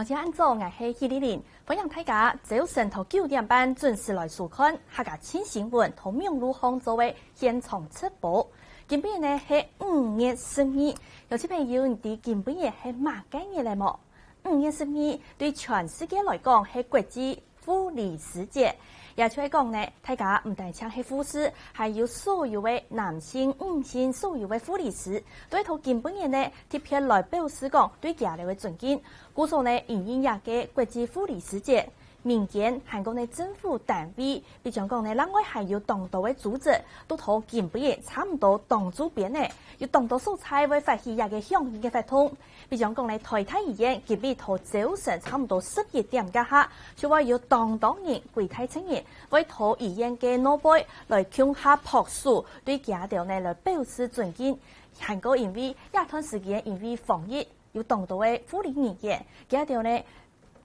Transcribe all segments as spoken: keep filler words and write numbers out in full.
大家恁早，𠊎係許麗玲，歡迎大家朝晨到九點半準時來收看客家新新聞同網路上做个現場直播。今晡日呢係五月十二，鄉親朋友，你知今晡日係麼个日仔無？五月十二對全世界來講係國際 婦女時節。也就係講呢，大家毋單淨係護士，還有所有个男性、女性，所有个護理師，都係到今晡日呢，特別來表示講對佢兜个尊敬。故所呢，因應這个國際婦女時節，民間還過呢政府單位，比將講呢，另外還有當多个組織，都到今晡日差毋多當周邊呢，有當多所在會發起這个響應个活動。 比將講呢，臺大醫院今晡日到朝晨差毋多十一點該下，就會有當多人，幾大陣人，會到醫院个外背來共下拍手，對佢兜呢來表示尊敬。還過因為這段時間因為防疫，有當多个護理人員，佢兜呢，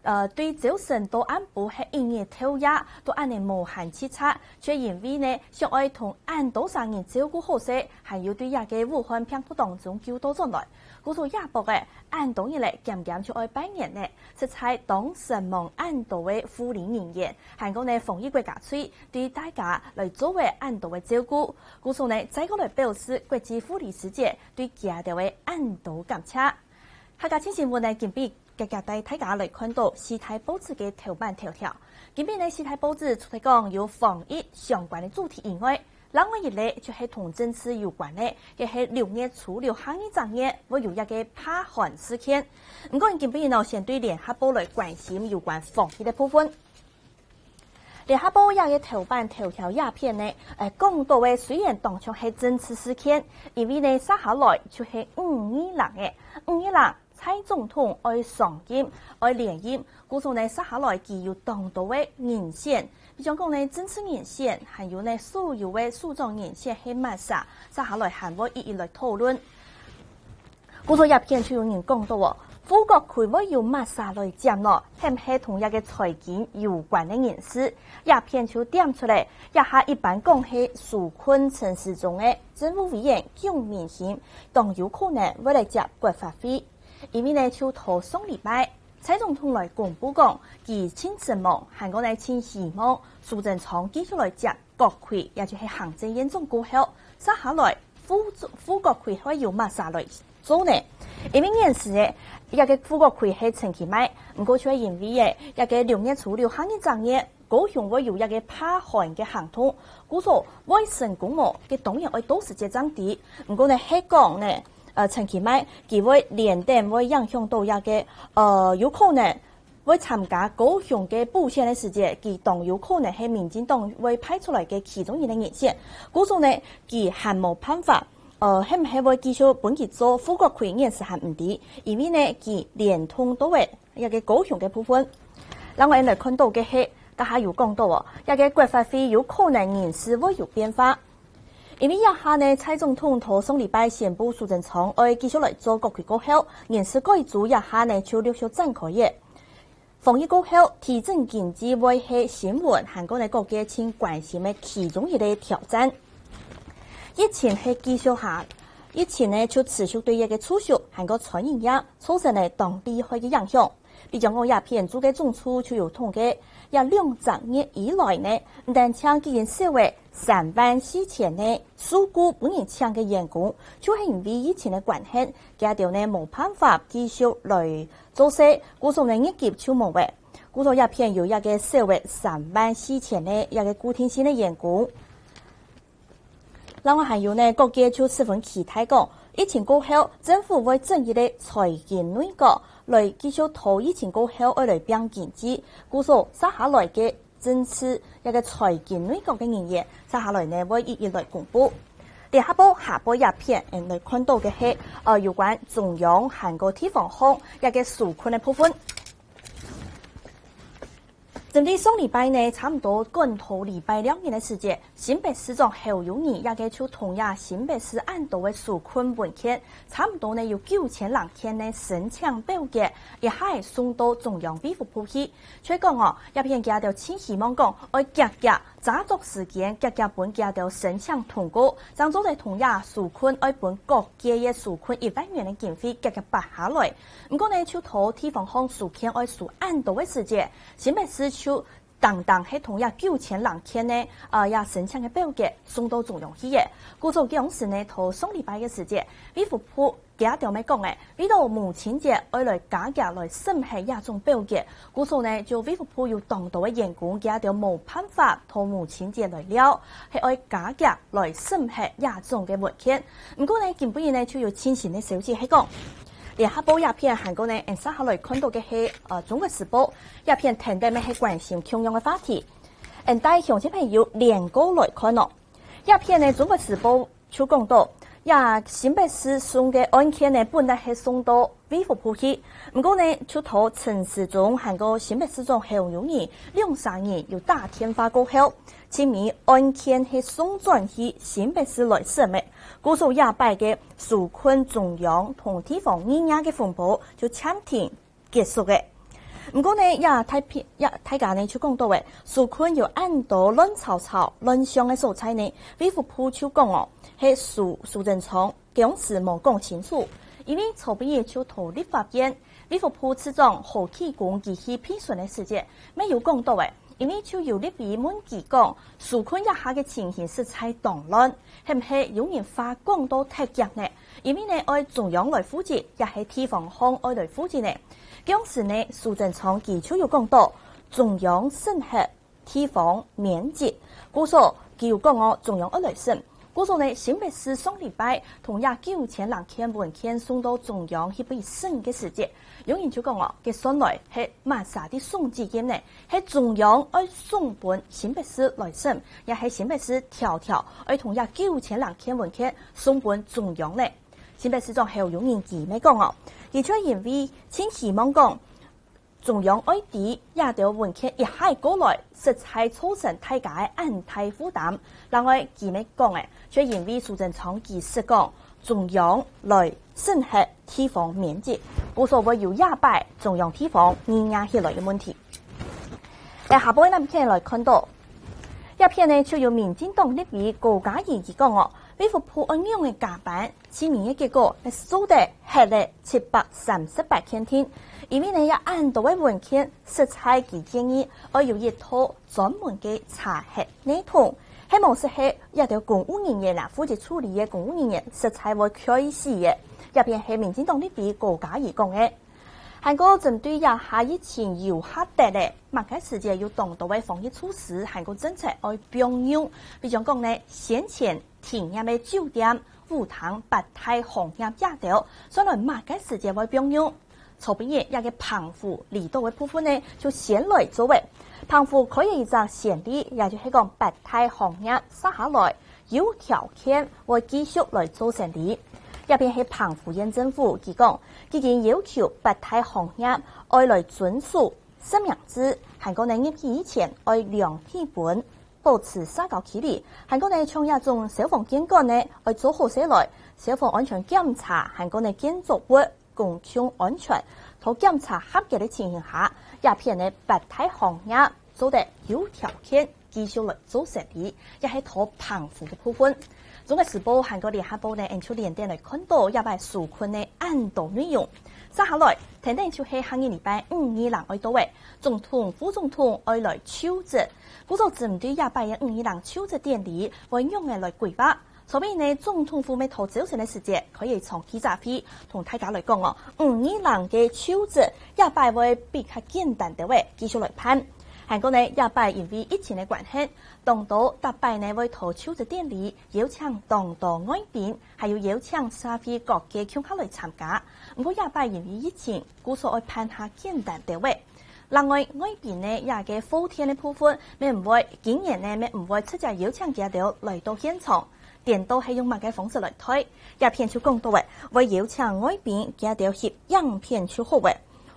呃，對朝晨到暗晡係一日透夜，都恁呢無閒直掣，就因為呢，想愛同恁多儕人照顧好勢，還有對這个武漢病毒當中救到轉來。 故所這駁仔，恁多日仔，漸漸就愛拜年呢，實在當承蒙恁多个護理人員，還過呢防疫國家隊對大家來做个恁多个照顧。故所呢，再過來表示國際護理時節對佢兜个恁多感謝。客家新新聞呢，今晡日遽遽帶大家來看到四大報紙个頭版頭條。今晡日呢，四大報紙除忒講有防疫相關个主題以外， 另外一類就係同政治有關个，該係六月初六下二十日會有一个罷韓事件。毋過今晡日呢，先對聯合報來關心有關防疫个部分。聯合報這个頭版頭條這片呢，誒，講到个雖然當像係政治事件，因為呢，續下來就係五二零个，五二零 蔡總統愛上任，愛連任，故所呢，續下來佢有當多个人選，比將講呢，政治人選，還有呢，所有个首長人選係麼儕，續下來還會一一來討論。故所這片就有人講到哦，副閣揆會有麼儕來接呢？係毋係同這个財經有關个人士？這片就點出來，這下一般講係紓困陳時中个政務委員龔明鑫，當有可能會來接葛發輝。 因為呢，就到上禮拜，蔡總統來公布講，佢盡承蒙，還過呢盡希望蘇貞昌繼續來接閣揆，也就係行政院長過後，續下來副主、副閣揆會有麼儕來做呢？因為現時个這个副閣揆係陳其邁，毋過就係因為个這个六月初六下二十日， 高雄會有一个罷韓个行動，故所會成功無？該當然愛到時節正知。毋過呢，係講呢，呃，陳其邁佢會連等會影響到一个，呃，有可能會參加高雄个補選个時節，佢當有可能係民進黨會派出來个其中一个人選。故所呢，佢還無辦法，呃，係毋係會繼續分佢做副閣揆，現時還毋知，因為呢，佢連同到个 這个高雄个部分。另外來看到个係，頭下有講到哦，這个葛發輝有可能人事會有變化。因為這下呢，蔡總統到上禮拜宣布蘇貞昌愛繼續來做閣揆過後，人事改組這下呢就陸續展開了。防疫過後，提振經濟會係新聞，還過呢各界盡關心个其中一个挑戰。疫情係繼續下，疫情呢就持續對這个住宿，還過餐飲業 造成了當厲害个影響。比將講這片，竹北總處就有統計，這兩隻月以來呢，毋單淨已經少了三萬四千个受雇分人請个員工，就係因為疫情个關係，佢兜呢無辦法繼續來做事，故所呢月給就無了。故所這片有一个少了三萬四千个一个固定性个員工。 另外還有呢，各界就十分期待講，疫情過後，政府會整一个財經內閣，來繼續討疫情過後愛來拚經濟。故所，續下來个政治，這个財經內閣个人員，續下來呢會一一來公布。聯合報下背一篇，嗯，來看到个係，呃，有關中央還過地方項這个紓困个部分。 針對上禮拜呢，差毋多趕到禮拜六日个時節，新北市長侯友宜這个就同這新北市恁多个紓困文件，差毋多呢有九千零件呢申請表決，一下仔送到中央衛福部去。就係講哦，這片佢兜盡希望講，愛遽遽抓足時間，遽遽分佢兜申請通過，正做得同這受困愛分各界个受困一萬元个經費遽遽撥下來。毋過呢，就討地方項收件愛收恁多个時節，新北市就單單係同這九千零件呢，呃，這申請个表格送到中央去个。故所當時呢，到上禮拜个時節，衛福部佢兜乜講誒，為著母親節愛來加遽來審核這種表格，故所呢，就衛福部有當多个員工，佢兜無辦法到母親節來尞，係愛加遽來審核這種个文件。毋過呢，今晡日呢，就有最新个消息係講，聯合報這片還過呢，𠊎等接下來看到个係，呃，中國時報這片，等等乜係關心共樣个話題。𠊎等帶鄉親朋友連過來看哦。這片呢，中國時報 就講到，這新北市送个案件呢，本來係送到衛福部去，毋過呢，就討陳時中還過新北市長侯友宜兩儕人有打電話過後，證明案件係送轉去新北市來審个。故所這擺个受困中央同地方議員个風波就暫停 結束个。毋過呢，這大片，這大家呢就講到誒，受困有恁多亂糟糟、亂象个所在呢，衛福部就講哦，係蘇，蘇貞昌當時無講清楚，因為昨晡日就討立法院，衛福部次長何啟功佢去備詢个時節，乜有講到誒，因為就有立委問佢講，受困這下个情形實在當亂，係毋係有人話講到忒遽呢？ 因為呢，愛中央來負責，也係地方項愛來負責呢。當時呢，蘇貞昌佢就有講到，中央審核，地方免責。故所佢有講哦，中央愛來審。故所呢，新北市上禮拜同這九千零件文件送到中央去被審个時節，有人就講哦，該算來係麼儕在送資金呢？ 係中央愛送分新北市來審，也係新北市挑挑愛同這九千零件文件送分中央呢？新北市長侯友宜佢乜講哦，佢就因為盡希望講，中央愛知這兜文件一下過來，實在造成大家个恁大負擔。另外佢乜講誒，就因為蘇貞昌佢識講，中央來 審核地方免責，故所會有這擺中央地方議價起來个問題。在下背𠊎等來看到，這片呢就有民進黨立委高嘉瑜佢講哦，衛福部恁樣个加班，去年个結果係收得核了七百三十八件定，因為呢有恁多个文件，實在佢建議愛有一套專門个查核系統。 係無就係這兜公務人員啊，負責處理个公務人員實在會氣死个。這片係民進黨立委高嘉瑜講个。還過針對這下疫情又較跌了，麼个時節有當多个防疫措施，還過政策愛放鬆。比將講呢，先前停業个酒店、舞廳、八大行業這兜，算來麼个時節會放鬆？ 昨晡日這个澎湖離島个部分呢，就先來做个。澎湖開了一隻先例，也就係講八大行業續下來，有條件會繼續來做生理。這片係澎湖縣政府，佢講，已經要求八大行業愛來遵守實名制，還過呢入去以前愛量體溫，保持社交距離，還過呢像這種消防監管呢，愛做好勢來，消防安全檢查，還過呢建築物 公共安全，在檢查合格个情形下，這片个八大行業做得有條件繼續來做生理，這係在澎湖个部分。中國時報還過聯合報呢，𠊎就連帶來看到這擺受困个恁多內容。接下來，跈等就係下日禮拜五二零愛到个，總統、副總統愛來就職。故所針對這擺个五二零就職典禮，會仰仔來規劃？ 昨晡日呢，總統府乜在朝晨个時節，開一場記者會，同大家來講哦，五二零个就職，這擺會比較簡單兜仔，繼續來辦。還過呢，這擺因為疫情个關係，當多逐擺呢會在就職典禮邀請當多外賓，還有邀請社會各界共下來參加。毋過這擺因為疫情，故所愛辦較簡單兜仔。 另外，外賓呢，這个賀電个部分，乜毋會，今年呢，乜毋會直接邀請佢兜來到現場，顛倒係用麼个方式來代？這片就講到个，會邀請外賓佢兜翕影片就好个。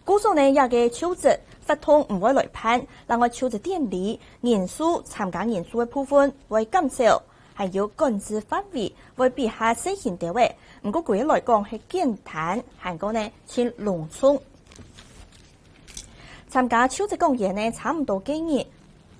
故所呢，這个就職活動毋會來辦，另外就職典禮人數、參加人數个部分會減少，還有管制範圍會比較細型兜仔。毋過，歸個來講係簡單，還過呢，盡隆重。 參加就職講演呢，差毋多該日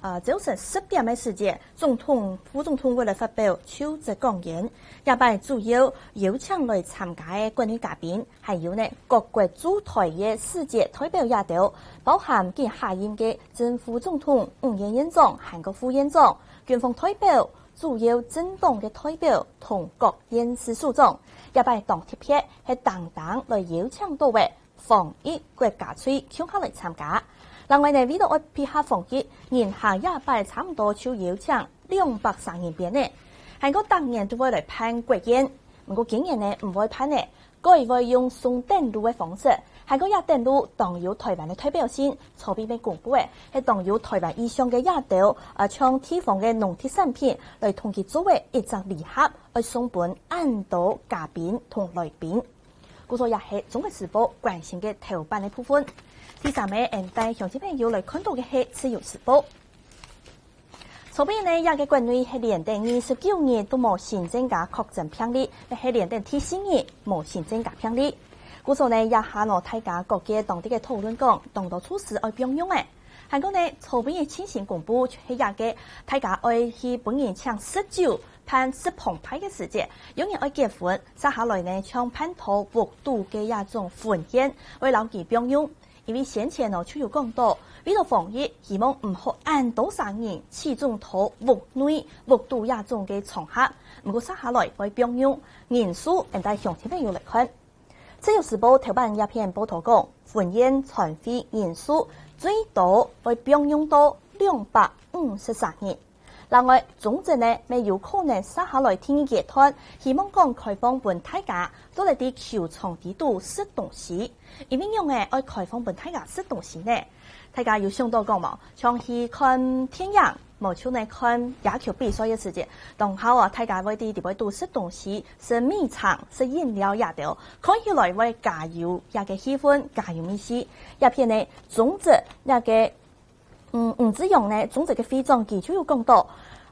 呃，朝晨十點个時節，總統、副總統會來發表就職講演。這擺主要邀請來參加个國內嘉賓，還有呢，各國駐台个使節代表也兜，包含佢下任个正副總統、五院院長、還過副院長、軍方代表、主要政黨个代表同各縣市首長。這擺當特別，係單單來邀請到个防疫國家隊共下來參加。另外呢，為著愛配合防疫，人客這擺差毋多就邀請兩百儕人邊呢。還過逐年都會來辦國宴，毋過今年呢毋會辦呢，改會用送等路个方式。還過這等路當有台灣个代表性，昨晡日公布个，係當有台灣意象个這兜，啊，像地方个農特產品來同佢做个一隻禮盒，愛送分恁多嘉賓同來賓。 故所也係中國時報關心个頭版个部分。第三个，𫣆帶鄉親朋友來看到个係自由時報。昨晡日呢，這个國內係連等二十九日都無新增加確診病例，也係連等第四日無新增加病例。故所呢，這下呢，大家各界當地个討論講，當多措施愛放鬆欸。還過呢，昨晡日最新公布，就係這个大家愛去分人請食酒、 辦食澎湃个時節，有人愛結婚，續下來呢，像辦到屋肚个這種婚宴，愛摎佢放鬆。因為先前哦就有講到，為著防疫，希望毋好恁多儕人聚集到屋內、屋肚這種个場合。毋過續下來會放鬆，人數，𫣆帶鄉親朋友來看。自由時報頭版這篇報導講，婚宴餐會人數最多會放鬆到兩百五十儕人。 另外，中職呢，乜有可能續下來第二階段，希望講開放分大家做得在球場底肚食東西。因為仰仔愛開放分大家食東西呢？大家有想到講無？像去看電影，無就呢看野球比賽个時節，當好啊，大家會在底背肚食東西、食米腸、食飲料這兜，看起來會加油這个氣氛，加油味緒。這篇呢，中職這个 嗯，吳志揚呢，中職个會長佢就有講到，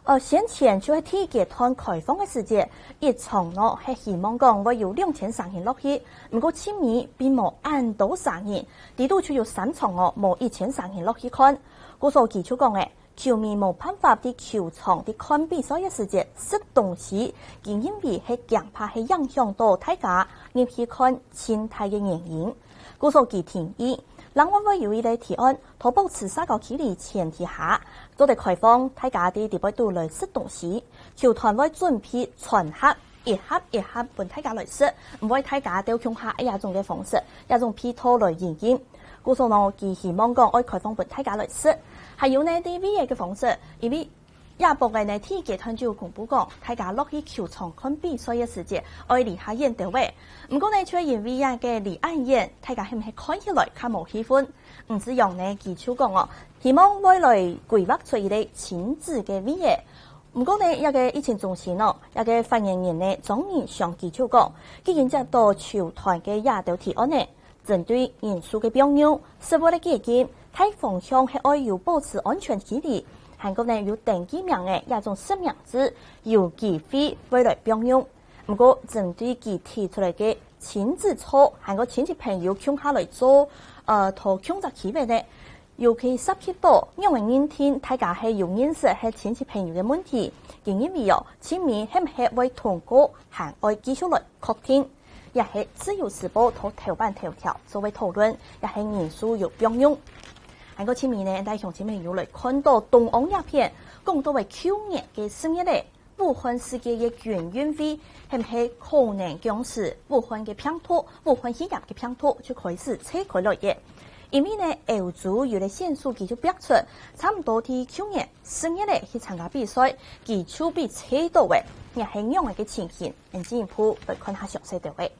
呃，先前就係第一階段開放个時節，一場呢係希望講會有兩千儕人落去，毋過盡尾並無恁多儕人，底肚就有三場哦，無一千儕人落去看。故所佢就講欸，球迷無辦法在球場在看比賽个時節食東西，佢認為係驚怕係影響到大家入去看心態个原因。故所佢提議，另外會有一个提案， 在保持社交距離前提下，做得開放大家在底背肚來食東西。球團會準備餐盒，一盒一盒分大家來食，毋會大家兜共下這種个方式，這種配套來營運。故所呢，佢希望講愛開放分大家來食。還有呢，在V A个方式，因為 亞博个呢，第一階段就有公布講，大家落去球場看比賽个時節，愛離較遠兜仔。毋過呢，就因為這个離恁遠，大家係毋係看起來較無氣氛？吳志揚呢，佢就講哦，希望未來規劃出一个親子个V A。毋過呢，這个疫情中心哦，這个發言人呢，莊仁祥佢就講，既經接到球團个這兜提案呢， 針對人數个放鬆、食物个解禁，大方向係愛有保持安全距離，還過呢有登記名仔這種實名制，有機會會來放鬆。毋過，針對佢提出來个親子座，還過親戚朋友共下來做，呃，在共隻區域呢，有可以涉及到仰仔認定大家係有認識係親戚朋友个問題，佢認為哦，盡尾係毋係會通過，還愛繼續來確定。 也係自由時報在頭版頭條做个討論，也係人數有放鬆。還過盡尾呢，帶鄉親朋友來看到東央這篇，講到个舊年个十月仔，武漢世界个軍運會，係毋係可能講係武漢个病毒，武漢肺炎个病毒就開始吹開來个。因為呢，歐洲有个選手佢就爆出，差毋多在舊年十月仔去參加比賽，佢就被吹到个，也係仰仔个情形。 𫣆進一步來看下詳細條个。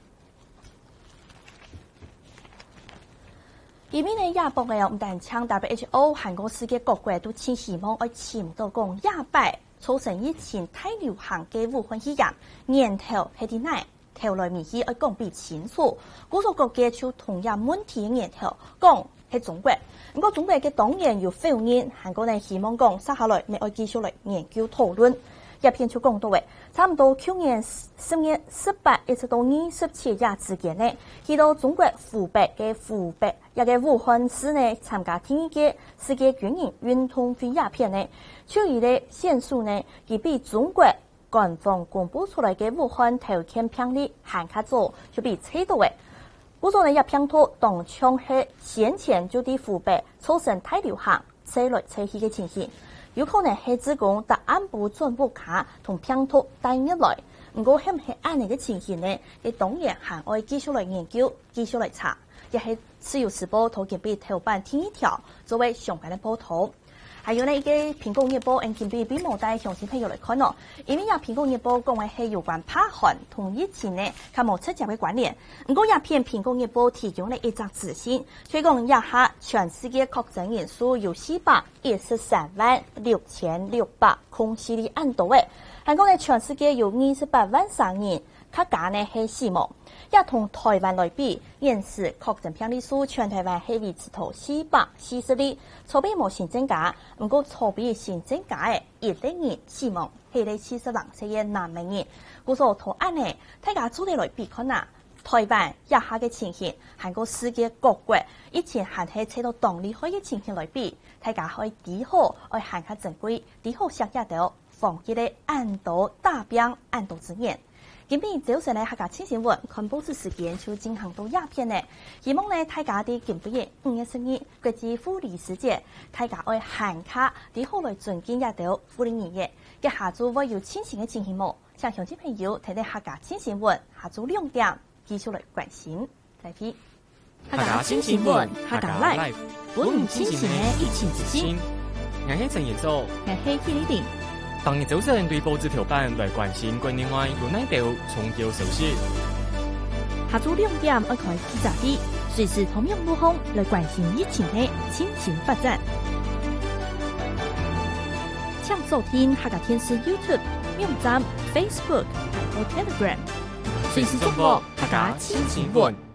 因為呢，亞博个哦，毋單淨W H O，還過世界各國都盡希望愛尋到講，這擺造成疫情大流行个武漢肺炎，源頭係在哪？頭來尾去愛講分清楚。故所各界就同這問題个源頭講係中國。毋過中國个當然有否認，還過呢希望講，續下來乜愛繼續來研究討論。這片就講到誒，差毋多舊年十月十八一直到二十七日之間呢，去到中國湖北个湖北，這个武漢市呢，參加第二屆世界軍人運動會這片呢，就佢个選手呢，佢比中國官方公布出來个武漢頭件病例還較早，就被查到誒。故所呢，這病毒當像係先前就在湖北造成大流行， 吹來吹去个情形，有可能係志工逐暗晡轉屋下同病毒帶入來。毋過係毋係恁呢个情形呢？這當然還愛繼續來研究，繼續來查。這係自由時報頭今晡頭版第二條做為相關个報導。還有呢，一個蘋果日報，𠊎今晡並無帶鄉親朋友來看哦，因為這蘋果日報講个係有關怕寒同疫情呢，較無直接个關聯。毋過這篇蘋果日報提供了一隻資訊， 推廣一下，全世界確診人數有四百一十三萬六千六百空四例恁多誒，還講呢，全世界有二十八萬三人，客家呢係死亡。也同台灣來比，現時確診病例數全台灣係維持到四百四十例，初步無新增加，毋過初步新增加誒一例人死亡，係一个四十零歲个男个人。故所同恁呢，大家做得來比看啊！ 台灣這下个情形，還過世界各國疫情還係吹到當厲害个情形來比，大家愛知好，愛還較珍貴，知好惜這兜防疫个恁多大病、恁多資源。今晡日朝晨个客家新新聞，看報紙時間就進行到這片了。希望呢，大家在今晡日五月十日國際婦女時節，大家愛還較知好來尊敬這兜婦女人員。該下晝會有最新个情形無？ 請鄉親朋友跈等客家新新聞，下晝兩點繼續來關心。來聽。客家新新聞，客家Live，分你最新个疫情資訊。𠊎係陳彥祖，𠊎係Kitty。逐日朝晨對報紙頭版來關心國內外有哪兜重要消息。下晝兩點愛開記者會，隨時同樣路項來關心疫情个最新發展。 請鎖定客家電視YouTube、網站、Facebook，還有Telegram，隨時掌握客家新新聞。